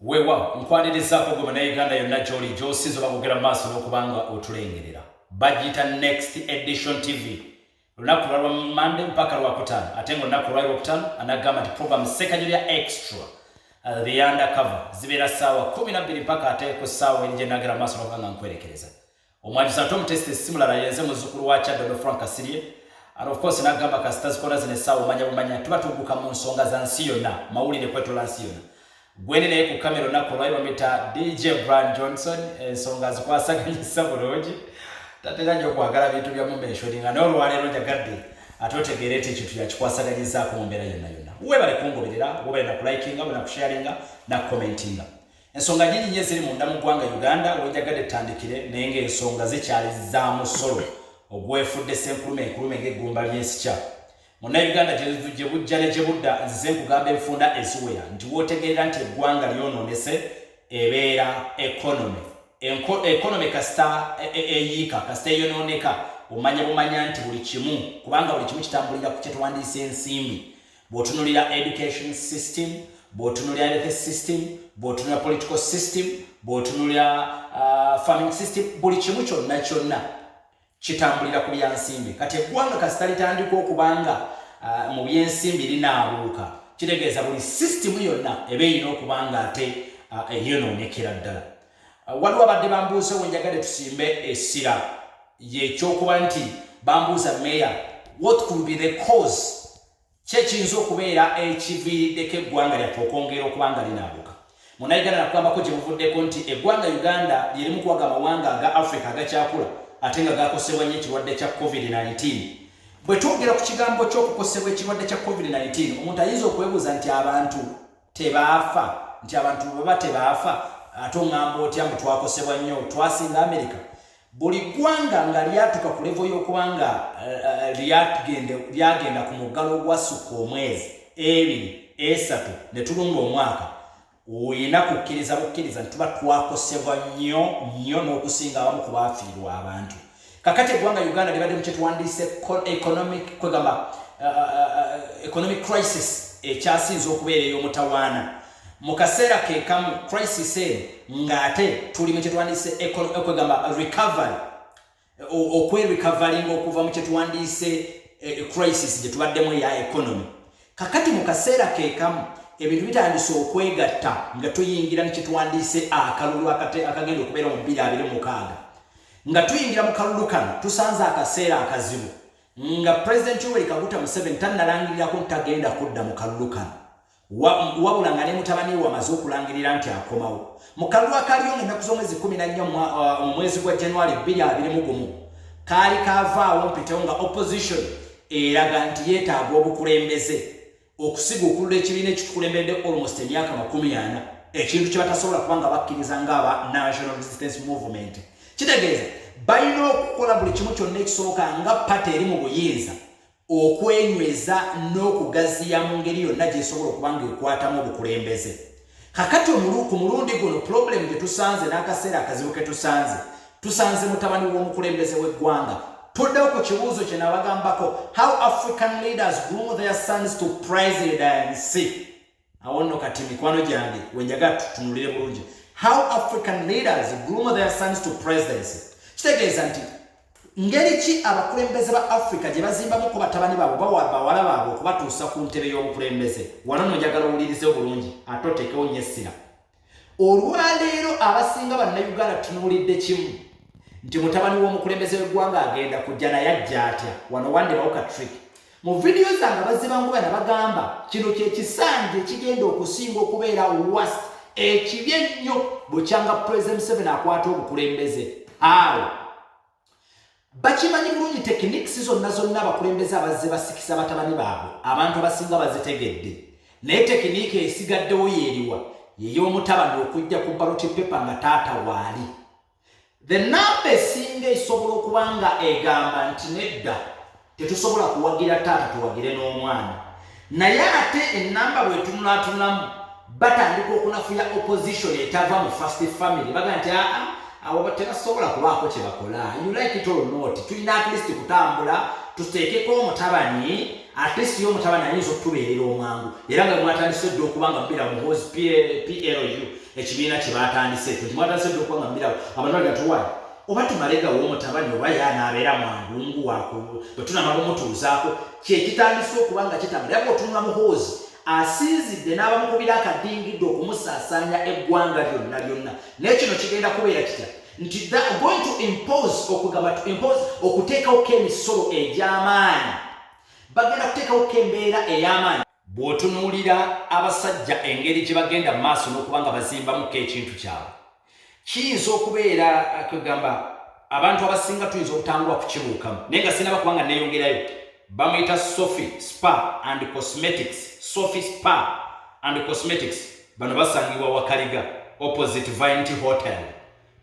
Weewaawo, nkwanirizaako gwe Munnayuganda yonna gy'oli, gy'osinza oba kugera mu maaso n'okubanga otulengerera. Bagiyita Next Edition TV. Lunaku lwa Mande mpaka Lwakutaano, ate nga olunaku lwali Lwakutaano anagamba nti program Sekajulya Extra, The Undercover, zibeera ssaawa 12 mpaka ate ku ssaawa eri gye nagera mu maaso n'okubanga nkwerekereza. Omwanjuzi ate omutesite si mulala, yenze muzzukulu wa Kyaddondo Frank Kasirye. And of course nagamba kasita zikona zino essaawa, omanya bumanya tuba tugguka mu nsonga za nsi yonna, mawulire kwetola nsi yonna. Gweni naye ku kamera olunaku olwayo bamita DJ Brian Johnson. Ensonga zikwasaganyisa bulungi, tatera nnyo okwagala bintu bya mumentioninga, naye olwaleero njagadde ate otegeere nti ekintu yakikwasaganyizaako mu mbeera yonna yonna. Webale kungoberera, webale nakulikinga, webale nakusharinga, nakucommentinga. Ensonga nyingi nnyo eziri munda mu ggwanga Uganda wenjagadde tutandikire, naye ng'ensonga zikyali za musolo ogwefudde senkulume enkulume ng'eggumba ly'ensikya. Munnayuganda, gye bujja ne gye budda, nzize nkugamba enfunda eziwera nti wootegeerera nti eggwanga lyonoonese ebeera economy. Economy kasita eyiika, kasita eyonooneka, omanya bumanya nti buli kimu, kubanga buli kimu kitambulira ku kyetuwandiisa ensimbi. Bw'otunulira education system, bw'otunulira health system, bw'otunulira political system, bw'otunulira farming system, buli kimu kyonna kyonna kitambulira ku byansimbi. Kati eggwanga kasita litandika okubanga mu byensimbi linaabuuka, kitegeeza buli system yonna eba erina okubanga ate eyonoonekera ddala. Waliwo abadde bambuuze, wenjagadde tusimbe essira yekyokuba nti bambuuza, "Meya, what could be the cause? Kyekiyinza okubeera ekiviiriddeko eggwanga lyaffe okwongera okuba nga linaabuuka?" Munnayuganda, nakugambako gye buvuddeko nti eggwanga Uganda lyerimu kuwaga amawanga aga Africa agakyakula ate nga gakosebwa nnyo ekirwadde kya COVID-19. Bwe twogera ku kigambo ky'okukosebwa ekirwadde kya COVID-19, omuntu ayinza okwebuuza nti abantu tebaafa, nti abantu baba tebaafa, ate oŋŋamba otya mbu twakosebwa nnyo, twasinga Amerika? Buli ggwanga nga lyatuka ku level y'okuba nga lyagenda ku muggalo ogwasukka omwezi, 2, 3, ne tulunga omwaka, oyina kukkiriza bukkiriza nti tuba twakosebwa nnyo nnyo n'okusinga abamu ku baafiirwa abantu. Kakati eggwanga Uganda libadde mu kyetuwandiise economic, kwegamba economic crisis ekyasinza okubeera ey'omutawaana. Mu kaseera ke kamu crisis eno ng'ate tuli mu kyetuwandiise kwegamba recovery, okwerecoveringa okuva mu kyetuwandiise crisis gye tubaddemu eya economy. Kakati mu kaseera ke kamu ebintu bitandise okwegatta nga tuyingira ne kyetuwandiise akalulu akagenda okubeera mu 2026. Nga tuyingira mu kalulu kano, tusanze akaseera akazibu nga President Yoweri Kaguta Museveni tannalangirirako nti tagenda kudda mu kalulu kano, wabula nga ne mutabani we amaze okulangirira nti akomawo mu kalulu akaliyo nga ennaku z'omwezi 14 mu mwezi gwa January 2021. Kaali kavaawo mpitewo nga opposition eraga nti yeetaaga obukulembeze okusiguukulula ekibiina ekitukulembedde almost emyaka 40, ekintu kye batasobola kuba nga bakkiriza ng'aba National Resistance Movement. Kitegeeza balina okukola buli kimu kyonna ekisoboka nga party eri mu buyinza okwenyweza n'okugaziya mu ngeri yonna gyesobola okuba nga ekwatamu obukulembeze. Kakati ku mulundi guno problem gye tusanze n'akaseera akazibu ke tusanze, tusanze mutabani w'omukulembeze w'eggwanga. Tuddewo ku kibuuzo kye nabagambako, how African leaders groom their sons to presidency. Awo nno kati, mikwano gyange, wenjagala tutunulire bulungi, how African leaders groom their sons to presidency. Kitegeeza nti ngeri ki abakulembeze ba Africa gye bazimbamuko batabani baabwe, bawala baabwe, okubatuusa ku ntebe y'obukulembeze? Wano no njagala owulirize obulungi ate oteekewo nnyo essira. Olwaleero abasinga Bannayuganda tutunuulidde kimu nti mutabani w'omukulembeze w'eggwanga agenda kujja, naye ajja atya? Wano wandibawo ka trick. Mu vidiyo zange abazibanguba nabagamba kino kyekisanja ekigenda okusinga okubeera worst, ekibi ennyo bwekyanga President Museveni akwata obukulembeze. Awo bakimanyi bulungi techniques zonna zonna abakulembeze abazze basikisa batabani baabwe, abantu abasinga bazitegedde. Naye technique esigaddewo yeeriwa? Yey'omutabani okujja ku ballot paper nga taata waali. The number esinga esobola okuba nga egamba nti nedda, tetusobola kuwagira taata, tuwagire n'omwana. Naye ate enamba bwetunulatunulamu, batandika okunafuya opposition etava mu first family. Baga nti aa, abo tebasobola kubaako kye bakola. You like it or not, tulina at least kutambula tuteekeko omutabani. At least ye omutabani ayinza okutubeerera omwangu, era nga mwatandise dda okuba nga mubira Muhoozi PLU, ekibiina kye batandise ekyo, nti mwatandise dda okuba nga mubirawo abantu baga tuwayi oba tumalegawo omutabani oba ye anaabeera mwangungu waku bwe tunamala omutuuzaako. Kyekitandise okuba nga kitambula, era bw'otunula Muhoozi asinzidde n'abamukubira akadingidde okumusaasaanya eggwanga lyonna lyonna. Naye kino kigenda kubeera kitya nti they are going to impose, okugamba to impose, okuteekawoko emisolo egy'amaanyi, bagenda kuteekawoko embeera ey'amaanyi. Bw'otunuulira abasajja engeri gye bagenda mu maaso n'okuba nga bazimbamuko ekintu kyabwe, kiyinza okubeera kwegamba abantu abasinga tuyinza obutanguwa kukibuukamu, naye nga sinaba kubanga neeyongerayo. Bamuyita Sophie Spa and Cosmetics. Sophie Spa and Cosmetics, bano basangibwa Wakaliga, opposite Vinity Hotel.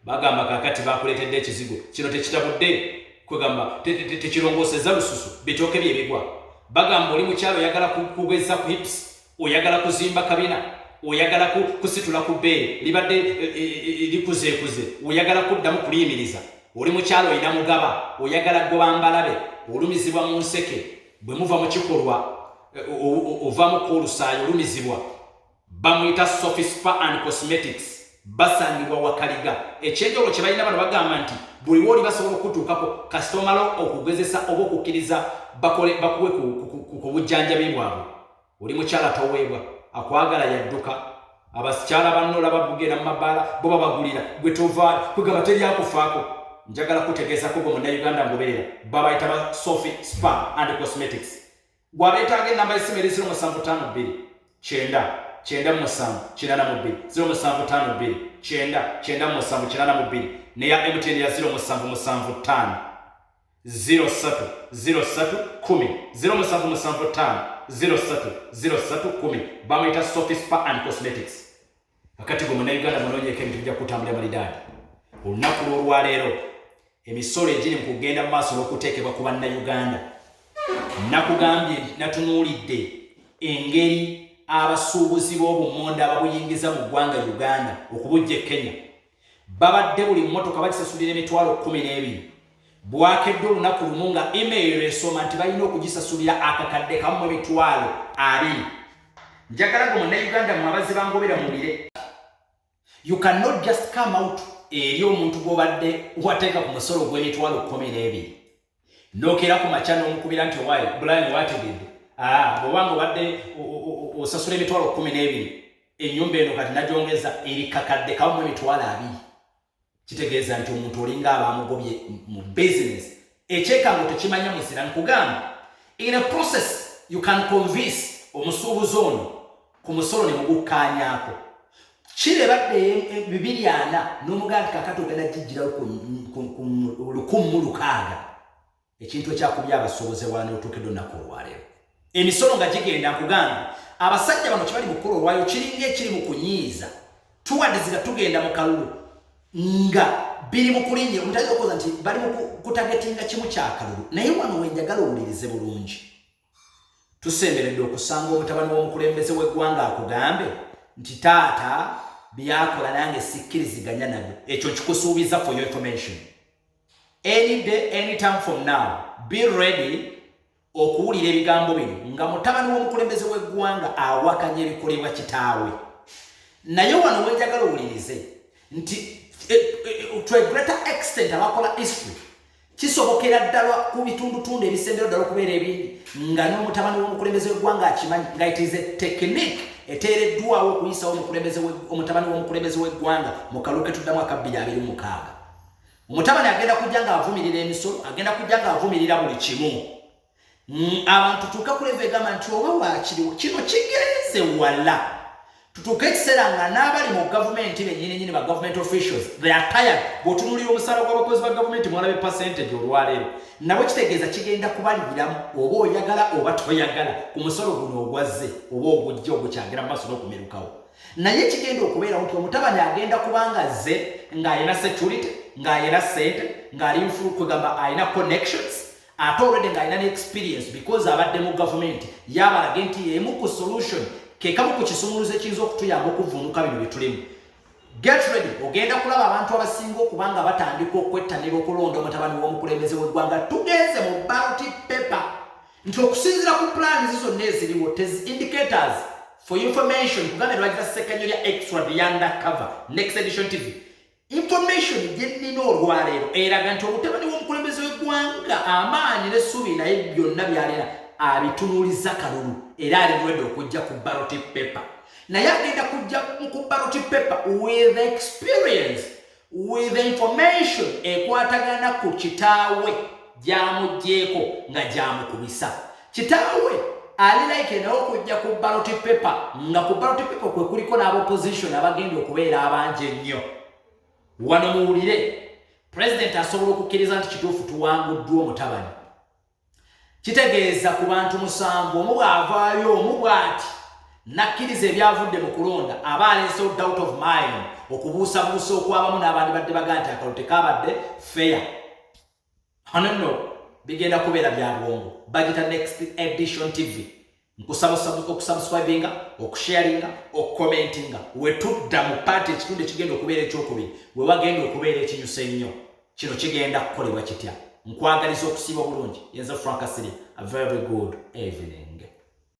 Bagamba kakati bakuleetedde ekizigo kino, tekitabudde, kwegamba tekirongoosezza lususu, bitooke byebigwa. Bagamba oli mukyalo, oyagala kugweza ku hips, oyagala kuzimba kabina, oyagala kusitula ku bbeere libadde likuzeekuze, oyagala kuddamu kuliyimiriza, oli mukyalo olina mugaba, oyagala goba mbalabe, olumizibwa mu nseke bwe muva mu kikolwa, ovaamuko olusaayi, olumizibwa. Bamuyita Sophie Spa and Cosmetics, basangibwa Wakaliga. Ekyenjawulo kye balina bano, bagamba nti buli wooli basobola okutuukako kasita omala okugezesa oba okukkiriza bakole bakuwe ku bujjanjabi bwabwe. Oli mukyala toweebwa, akwagala yadduka, abakyala banno olaba bugenda mu mabaala, bo babagulira, gwe tova, kwegamba teryakufaako. Njagala kutegeezako gwe Munnayuganda ngoberera, babayita ba Sophie Spa and Cosmetics. Gwabeetaaga, enamba y'essimu eri 0752 9 97 82, 0752 9 97 82, neya MTN ya 0775 03 03 10, 0775 03 03 10. Bamuyita Sophie Spa and Cosmetics. Kakati gwe Munnayuganda munoonyeeko, ebintu bijja kutambulira malidaadi. Olunaku lw'olwaleero, emisolo egiri mu kugenda mu maaso n'okuteekebwa ku Bannayuganda, nakugambye natunuulidde engeri abasuubuzi b'obumonde ababuyingiza mu ggwanga Uganda okubujja e Kenya babadde buli mmotoka bagisasulira 120,000. Bwakedde olunaku lumu nga email esoma nti balina okugisasulira 120,000. Njagala gwe Munnayuganda mwe abazzi bangobera muwulire, you cannot just come out eri omuntu gw'obadde wateeka ku musolo ogw'emitwalo 12, nokeera ku makya n'omukubira nti, "Owaaye Brian, wategedde bw'obanga obadde osasula 12,000, ennyumba eno kati nagyongeza eri 120,000." Kitegeeza nti omuntu olinga abamugobye mu business. Ekyekango tekimanya muzira. Nkugamba, in a process you can convince omusuubuzi ono ku musolo ne mugukkaanyaako. Kirebadde 240, n'omugamba nti kakati ogenda gijjirawo ku 1,600. Ekintu ekyakubya abasuubuzi wano otuukedde olunaku olwaleero, emisolo nga gigenda. Nkugamba, abasajja bano kibali mu kukola olwayo kiringa ekiri mu kunyiiza tuwadizi nga tugenda mu kalulu, nga biri mu kulinnya. Omuntu ayinza okukoza nti bali mu kutargetinga kimu kyakalulu, naye wano wenjagala owulirize bulungi. Tusemberedde okusanga omutabani w'omukulembeze w'eggwanga akugambe nti taata byakola nange sikkiriziganya nabyo. Ekyo nkikusuubiza. For your information, any day, any time from now, be ready okuwulira ebigambo bino nga mutabani w'omukulembeze w'eggwanga awakanya ebikolebwa kitaawe. Naye wano wenjagala owulirize nti to a greater extent abakola history, kisobokera ddala ku bitundutundu ebisembera ddala okubeera ebingi nga n'omutabani w'omukulembeze w'eggwanga akimanyi nga it is a technique eteereddwawo okuyisawo omutabani w'omukulembeze w'eggwanga mu kalulu ke tuddamu aka 2026. Omutabani agenda kujja ng'avumirira emisolo, agenda kujja ng'avumirira buli kimu. Abantu tutuuke ku level egamba nti oba waakiriwo kino kigenze wala, tutuuke ekiseera nga n'abali mu gavumenti bennyininyini, ba government officials, they are tired. Bw'otunuulira omusaala gw'abakozi ba gavumenti, mwalabe percentage olwaleero, nabo kitegeeza kigenda kubalibiramu oba oyagala oba toyagala ku musolo guno ogwazze oba ogujja ogukyagera mu maaso n'okumerukawo. Naye kigenda okubeerawo nti omutabani agenda kubanga azze ng'alina security, ng'alina ssente, ng'ali nfulu, kwegamba alina connections, ate already ng'alina ne experience because abadde mu gavumenti. Yabalage nti emu ku solution, kekamu ku kisumuluzo ekiyinza okutuyamba okuvuunuka bino bye tulimu. Get ready, ogenda kulaba abantu abasinga okuba nga batandika okwettanira okulonda omutabani w'omukulembeze w'eggwanga. Tugenze mu ballot paper. Nti okusinziira ku plans zonna eziriwo, tezi indicators for information, kugamba nti bagita Sekanyo lya Extra, the Undercover, Next Edition TV. Information gye nnina olwaleero eraga nti omutabani w'omukulembeze w'eggwanga, amaanyi n'essuubi naye byonna byalina abitunuuliza kalulu, era ali ready okujja ku ballot paper. Naye agenda kujja ku ballot paper with experience, with information ekwatagana ku kitaawe gy'amuggyeko nga gy'amukubisa. Kitaawe ali like naye okujja ku ballot paper, nga ku ballot paper kwe kuliko n'abopposition abagenda okubeera abangi ennyo. Wano muwulire, President asobola okukkiriza nti kituufu tuwanguddwa omutabani. Kitegeeza ku bantu 7, omu bw'avaayo omu bw'ati nakkiriza ebyavudde mu kulonda, aba aleesewo doubt of mind, okubuusabuusa okwabamu n'abandi badde baga nti akalulu tekabadde fair. Ano nno bigenda kubeera bya bwongo. Bagita Next Edition TV. Nkusaba okusubscribinga, okusharinga, okucommentinga. Wetudda mu part, ekitundu ekigenda okubeera ekyokubiri, we wagenda okubeera ekinyusa ennyo. Kino kigenda kukolebwa kitya? Nkwagaliza okusiiba obulungi. Yenze Frank Asiri. A very good evening.